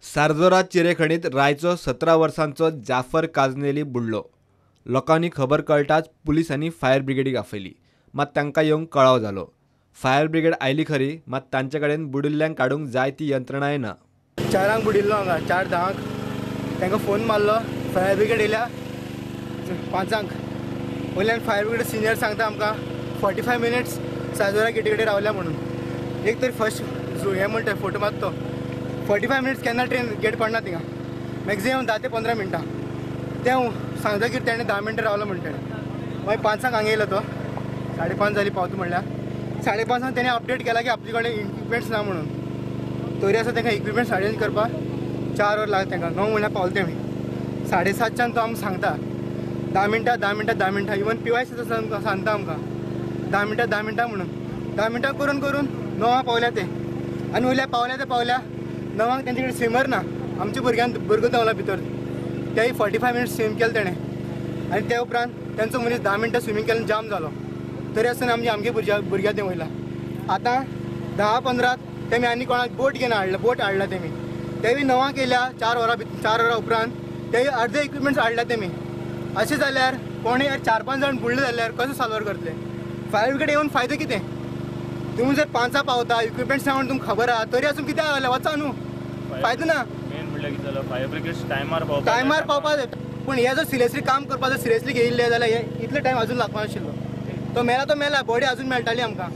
सारजोरा चिरेखणीत रायचो 17 वर्सांचो जाफर काजनेली बुडलो. लोकांनी खबर कळटाच पुलीस आनी फायर ब्रिगेडीक आपयली, मात तांकां येवंक कळाव जालो. फायर ब्रिगेड आयली खरी, मात तांचे कडेन बुडिल्ल्यांक काडूंक जाय ती यंत्रणाय ना. 4 बुडिल्लो हांगा, 4:10 तांकां फोन मारलो, फायर ब्रिगेड येयल्या 5 वयल्यान फायर ब्रिगेड सिनियर सांगता आमकां 45 मिनिट्स साजोरा गेटी कडेन रावल्या म्हणून. एक तरी फर्स्ट हें म्हणटा फोटो मारतो 45 मिनिट्स केन्ना ट्रेन गेट पडना थिंगा, मॅक्झिमम 10 ते 15 मिनटां. तें सांगता की तेणें 10 मिनटां रावलो म्हणटा. मागीर 5 हांगा येयलो तो, 5:30 जाली पावता म्हणल्यार 5:30 तेणें अपडेट केला की आपले कडेन इक्विपमेंट्स ना म्हणून. तरी आसा तांकां इक्विपमेंट्स अरेंज करपाक 4 वर लागता तांकां, 9 म्हणल्यार पावले तेमी. 7:30च्यान तो आमकां सांगता 10 मिनटां 10 मिनटां 10 मिनटां, इवन PY सुद्दां सांगता आमकां 10 मिनटां 10 मिनटां म्हणून. 10 मिनटां करून करून 9 पावल्या ते, आनी वयल्या पावल्या ते पावल्या 9 तेंचे कडेन स्विमर ना. आमच्या भुरग्यान भुरगो देंवला भितर, तेय 45 मिनिट्स स्विम केलें तेणें. आनी त्या उपरांत तेंचो मनीस 10 मिनटां स्विमींग केल्यान जाम जालो. तरी आसतना आमची आमगे भुरग्या तें वयला. आतां 10:15 तेमी आनी कोणाक बोट घेवन हाडला, बोट हाडला तेमी, तेवी 9 केल्या 4 वरां 4 वरां उपरांत तेय अर्दे इक्विपमेंट्स हाडला तेमी. अशें जाल्यार कोणूय 4-5 जाण बुडले जाल्यार कसो साल्वार करतले? फायर ब्रिगेड येवन फायदो कितें? तुमी जर 5 पावता इक्विपमेंट्स ना म्हणून तुमकां खबर आहा, तरी आसून कित्याक रावले? वचा न्हू, फायदो ना. मेन म्हणल्यार कितें जालां, फायर ब्रिगेड टायमार पावपा, टायमार पावपा जाय. पूण हे जर सिरियसली काम करपा जर सिरियसली घेयिल्लें जाल्यार हे इतलो टायम अजून लागपा नाशिल्लो. तो मेला तो मेला, बॉडी अजून मेळटाली आमकां.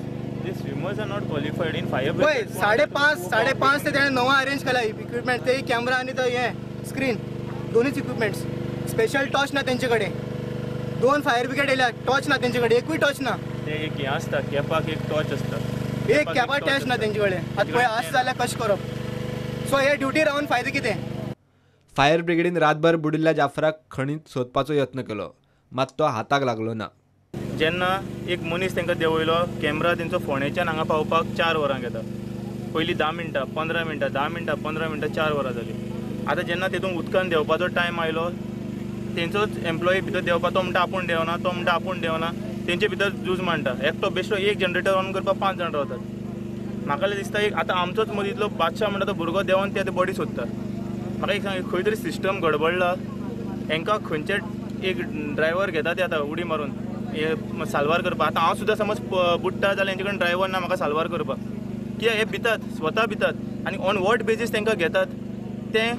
Swimmers are not qualified in fire brigade. पळय 5:30 ते तेणें 9 अरेंज केला इक्विपमेंट, ते कॅमरा आनी तो हें स्क्रीन, दोनूच इक्विपमेंट्स. स्पेशल टॉर्च ना तेंचे कडेन, 2 फायर ब्रिगेड येयल्या, टॉर्च ना तेंचे कडेन, एकूय टॉर्च ना. ते एक हें आसता कॅपाक एक टॉर्च आसता, एक कॅपाक टॉर्च ना तेंचे कडेन. आतां पळय आसा जाल्यार कशें करप? सो हे ड्युटी रावन फायदो कितें? फायर ब्रिगेडीन रातभर बुडिल्ल्या जाफराक खणीत सोदपाचो यत्न केलो, मात तो हाताक लागलो ना. जेन्ना एक मनीस तांकां देंवयलो, कॅमरा तेंचो फोंडेच्यान हांगा पावपाक 4 वरां घेता. पयलीं 10 मिनटां 15 मिनटां 10 मिनटां 15 मिनटां 4 वरां जालीं. आतां जेन्ना तेतून उदकान देंवपाचो टायम आयलो, तेंचोच एम्प्लॉई भितर देंवपा, तो म्हणटा आपूण देंवना, तो म्हणटा आपूण देंवना, तेंचे भितर झूज मांडटा. एकटो बेश्टो एक जनरेटर ऑन करपाक 5 जाण रावतात. म्हाका दिसता एक आतां आमचोच मदींतलो बादशाह म्हणटा तो भुरगो देंवन ते आतां बॉडी सोदता. म्हाका एक सांग, खंय तरी सिस्टम गडबडला. हेंकां खंयचे एक ड्रायव्हर घेता ते आतां उडी मारून हे साल्वार करपाक. आतां हांव सुद्दां समज बुडटा जाल्यार हेंचे कडेन ड्रायव्हर ना म्हाका साल्वार करपाक, कित्याक हे भितात, स्वता भितात. आनी ऑन what basis तांकां घेतात तें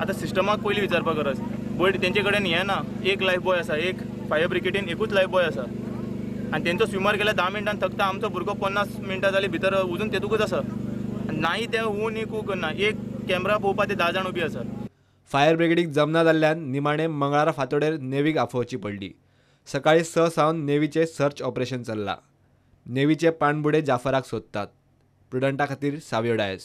आतां सिस्टमाक पयलीं विचारपाक गरज. बट तेंचे कडेन हें ना, एक लायफ बॉय आसा, एक फायर ब्रिगेडीन एकूच लायफ बॉय आसा, आनी तेंचो स्विमर गेल्यार 10 मिनटान थकता. आमचो भुरगो 50 मिनटां जाली भितर अजून तेतूकच आसा, नाय ते हू न्ही कू करना. एक कॅमरा पळोवपा ते 10 जाण उबी आसा. फायर ब्रिगेडीक जमना जाल्ल्यान निमाणे मंगळारा फांतोडेर नेवीक आफोवची पडली. सकाळी 6 सावन नेवीचें सर्च ऑपरेशन चल्लां. नेवीचे पाणबुडे जाफराक सोदतात. प्रुडंटा खातीर सावियो डायस.